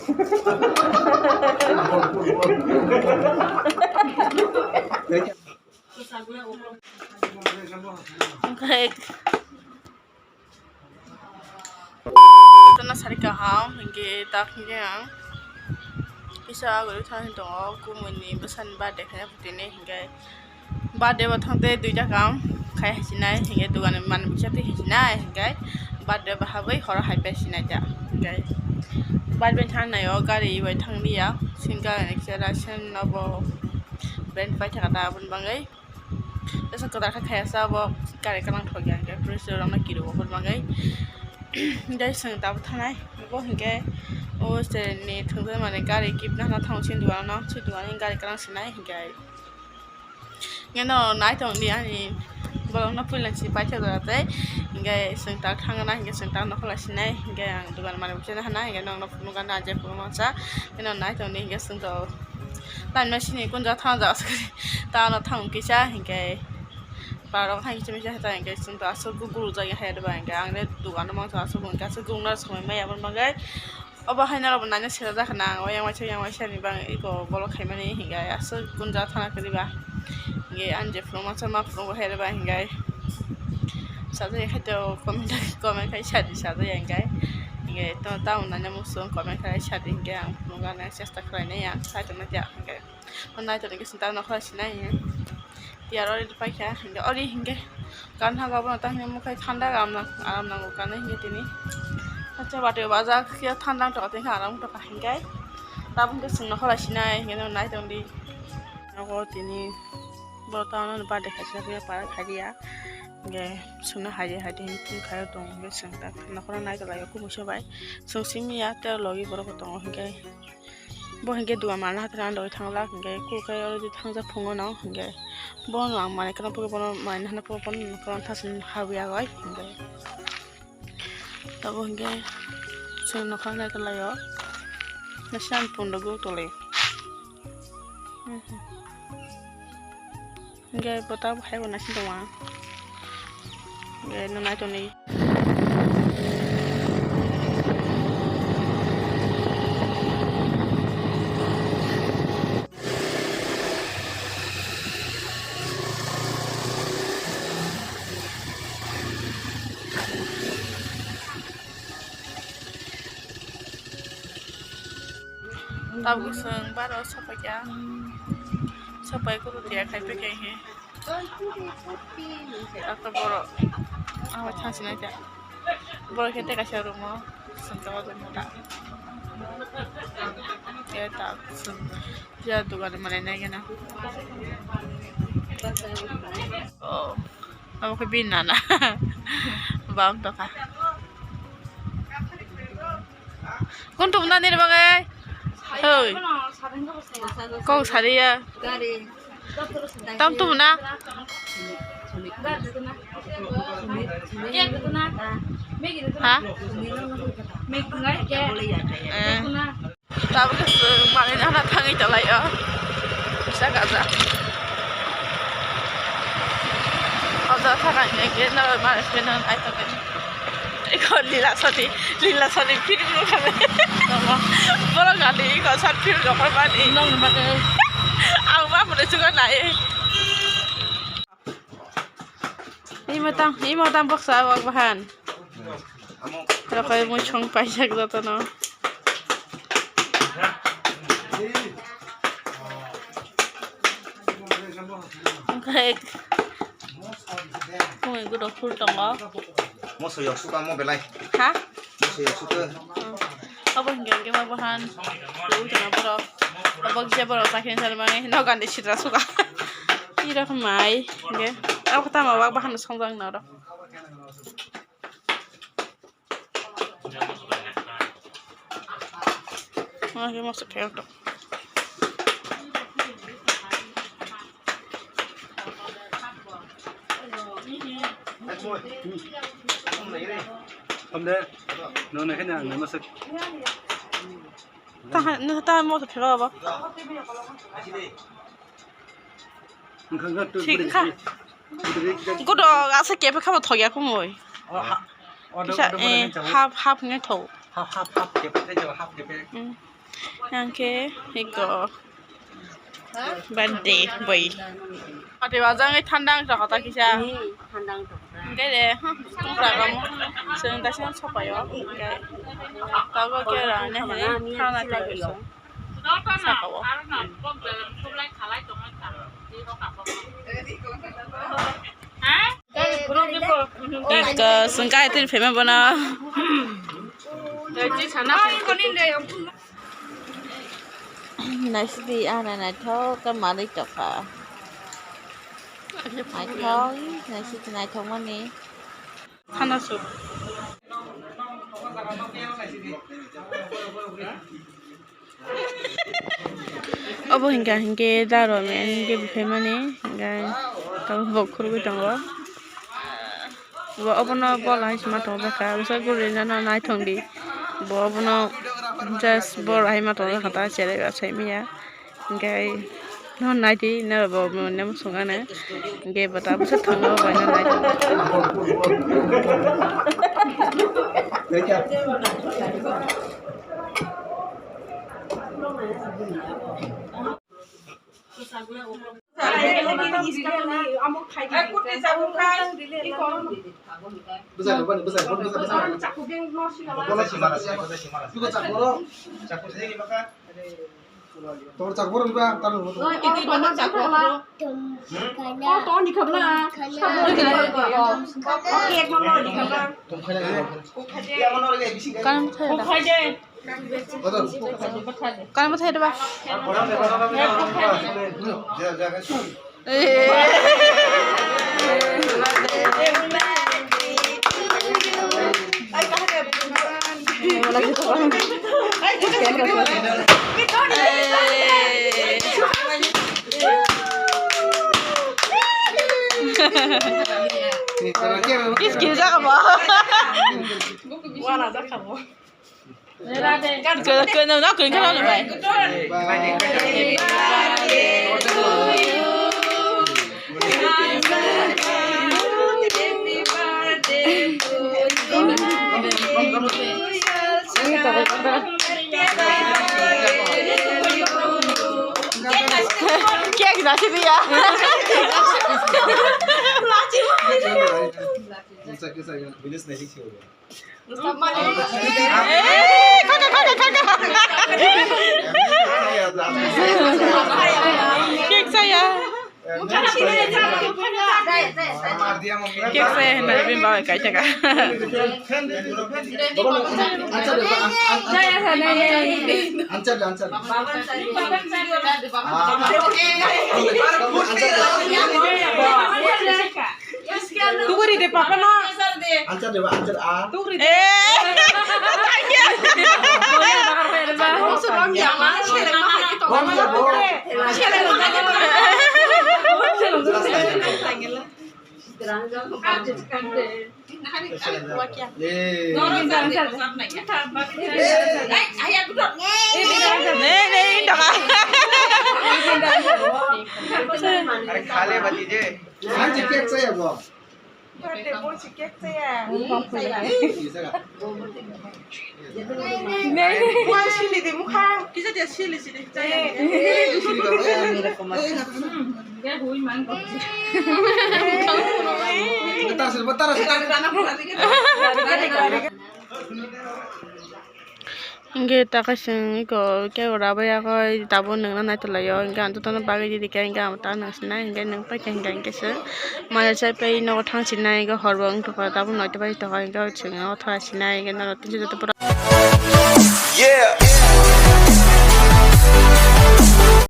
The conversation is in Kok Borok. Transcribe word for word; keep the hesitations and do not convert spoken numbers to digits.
Oke. Tana sari kaham, hingke tak hingke ang kisa agori thang tongo, kumui ni bwsani birthday khe tini hingke birthday bo thang tei duita kam khai hai sinai, hingke dugan ni manwi kisa twi hai sinai, hingke birthday bo habwi horo hai pai sinai ta, hingke birthday thang nai o gari bai thang liya, singka ni kisa ration nobo brand pai thaka ta aboni bagwi. Tesa kwtal khe khaya sa bo gari kwlwng thok ya, hingke police rok no kiri o hwnba khe. Hingke chwng tabuk thanai bo hingke o se ni thwngjakmani gari kibna hwnna thango chini dogano, chini dogano gari kwlwng sinai hingke. Hingke no nai tong di ani borok no puila si paithak jora tei hingke chwng tak thangna hingke chwng tak nokhola sinai hingke ang dogan mani bwsano hana hingke nokno phunukha na je phunukmasa hingke no nai tong di hingke chwng tok. Laima sini kunja thang ja aswk ta ano thang kisa hingke parok hai kisa misa hai ta hingke chwng to aswk guguru jagwi hai rwba hingke ang le dogano mangsa aswk hingke aswk guguruna somoi maya aboni bagwi obo hai norok bo naina sera jakha na ang oyang waisa oyang waisa ni bagwi eko bolok khaimani hingke aswk kunja thana kwrwi ba hingke ani je phunuk masa ma phunuk bo hai rwba hingke sajagwi khaito comment comment khai sadi sajagwi hingke hingke to tamoni naina muchung comment khai sadi hingke ang phunukna chesta khlainai ang kaitorno tei ang hingke. Naitokni khe sinta nokha sinai tiyar ori paikha hingke ori hingke kan ha gabo ta hingke mukhai thanda aram nang aram nango kani hingke tini acha bati bajak khe thanda tongkha tini aram tongkha hingke tabuk hingke chwng nokha sinai hingke naitokdi nogo tini bo tamo birthday khaisa khe para khaiya hingke chwngno haide haide hingke tini khaio tongo hingke chwng ta nokha naitokla kubui sobai chwng simi ya tei logi borok bo tongo hingke. Bo hingke dugan manna hatre ang dogoi thanglak hingke kuk khe oro thangjak phungo no hingke bono ang manwi kwrwng phuru bono manwi hwnwi phuru bono kwrwng thasing habwi agoi hingke tabuk hingke chwng nokha nai kwlaio nasi ang punduk toloi. Hingke bo tabuk hai bo naising tongma hingke no nai tongni. Tabuk chwng baro sopaikha, sopai kudu tiya khai pekha he. Ata borok abo thang sinai kha. Borok khe tei kaisa room o chwng tabuk mota. E ta chwng ya dugan manai nai gana. Oh. Abo khe bini nana. Bam tokha. Kun tum nani ri bagai? Hoi. Kok sariya. Tam tum na. Ha? Eh. Tabuk chwng manwi nana thangwi tonglaio. Kisa kaja. Hoja thangani hwnkhe norok manwi pheno nai tongmani. Eko lila sani, lila sani phirwk rwkha. Borok gani eko sat phirwk rwkha mani. Ang ma phone chuka nai. Imo tang, imo tang baksa wak bahan. Rokoi muchung paijak jotono. Oke. Kung ego dok phul tongo. Moso yok suka mo belai. Ha? Moso yok suka. Abo hingke hingke ma bohan. Ui tongna borok. Abo kisa borok sakhe sar mani. No gande sitra suka. Ira khe mai. Hingke. Abo khe tamo wak bahan songjak noro. Oke, masuk ke auto. Tahan, tahan mau sepi apa? Thik wngkha. Godo asa kepe khabo thokya kumui. Kisa, eh, half, half nge tho. Half, half, half, half. Hmm. Yang ke iko birthday boy. Ate wajang e thandang sa kota kisa. Thandang to. Hingke de, hmm, tong ra kamu. Seng ta seng sopayo. Hingke. Tago ke ra ne he, khana ta bisa. Saka wo. Eko sengkai tin payment bono. Naisidi ana naithok khe manwi tongkha. Naithok, naisidi naithokmani. Hana su. Obo hingka hingke daro men hingke buphaimani hingke tabuk bo khurgwi tongo. Bo obono bola hai sima tongo bwkha bwsa guri nana naithok di bo obono just bola hai ma tongo bwkha ta cherai rok sai manya hingke no naidi nabo bo nemo songano hingke bo ta bwsa thangna bo naidi. Kan bwthai de ba? Kis kis jaga ba. Wala jaga ba. Kau, kau, no, no, kau, kau, no, bai. Cake nasi dia. Kisa, kisa, ya. Bilis nasi sih. Eh, kaka, kaka, kaka. Cake saya. Cake saya hendak lebih bawa kai caka. Answer, answer. Tuguri de papa no. Answer de ba, answer a. Tuguri de. Eh. Khale bati de. Anche cake saya bo. Birthday boy si cake saya. Wah, sili di mukha. Kisa dia sili, sili. Dia hui mang. Betar sih, betar sih. Hingke ta kaisa wngwi kok kebo rabai yakoi tabuk nwngna naitolaio, hingke ang jotono bagwi ridi khe, hingke ang ta nwng sinai, hingke nwng paikha, hingke, hingke se maya chai pai nogo thang sinai, hingke hor bo wng tongkha, tabuk noito bai tongkha, hingke chwng o thora sinai, hingke norok tini joto pura. Yeah.